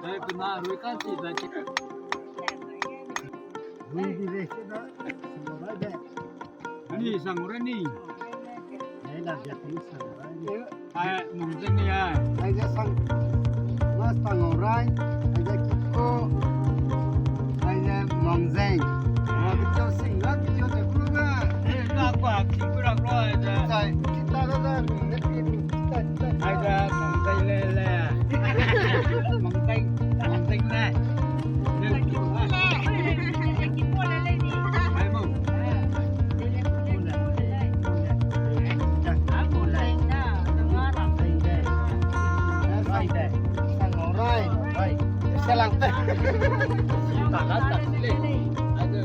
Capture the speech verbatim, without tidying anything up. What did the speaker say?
Ai, kuna rui ka si da ki. Rui di de, si da. Ni sang re ni. Ai, la dia pun sang re ni. Ai, mung zeng ni ai. Ai, ja sang. Mas tang rai. Ai, ja kiko. Ai, ja mung zeng. Wa kito sing ga kito de kuru ga. Ai, ga kwa kiko ra kuru ai ja. Sai, kita da da, ne pi. Ai da, mangtai le le. Mangtai, mangtai ne. Ai mo. Ai de. Ai de. Ai de. Ai de.